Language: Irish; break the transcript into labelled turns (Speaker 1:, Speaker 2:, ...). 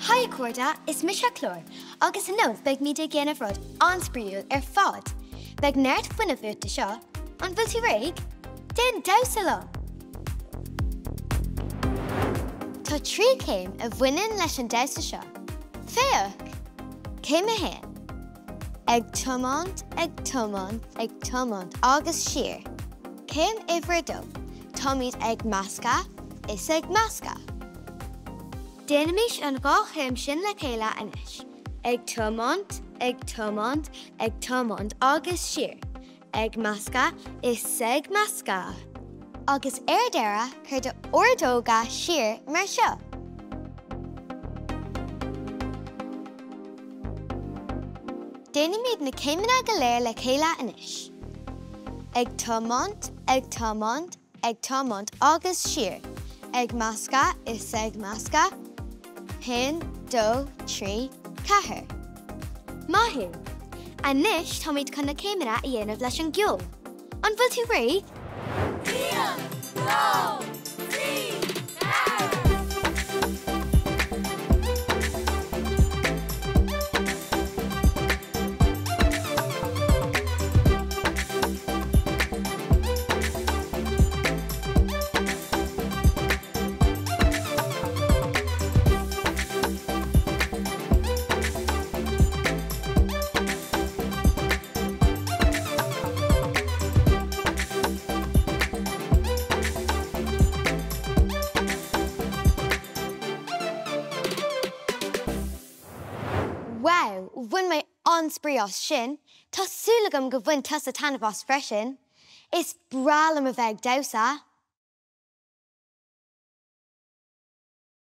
Speaker 1: Haigh a chairde, is mise Clár agus inniu beidh muid ag déanamh rud an-spraíúil ar fad. Beidh neart fuinnimh uait do seo. An bhfuil tú réidh? Déan damhsa liom! Tá 3 chéim a bhaineann leis an damhsa seo. Féach! Céim 1. Ag tiomáint, ag tiomáint, ag tiomáint agus siar. Céim uimhir a dó, táimid ag meascadh is ag meascadh. Déanaimis an dá chéim sin le chéile anois, ag tiomáint, ag tiomáint, ag tiomáint agus siar. Ag meascadh is ag meascadh. Agus ar deireadh, cuir do ordóga siar mar seo. Déanaimid na céimeanna go léir le chéile anois. Ag tiomáint, ag tiomáint, ag tiomáint agus siar. Ag meascadh is ag meascadh. Haon, dó, trí, ceathair. Maith thú! Anois táimid chun na céimeanna a dhéanamh leis an gceol. An bhfuil tú réidh?
Speaker 2: Haon, dó, trí, ceathair!
Speaker 1: Wow! Bhain mé an-spraoi as sin! Tá súil agam go bhain tusa taitneamh as freisin! Is breá liom a bheith ag damhsa!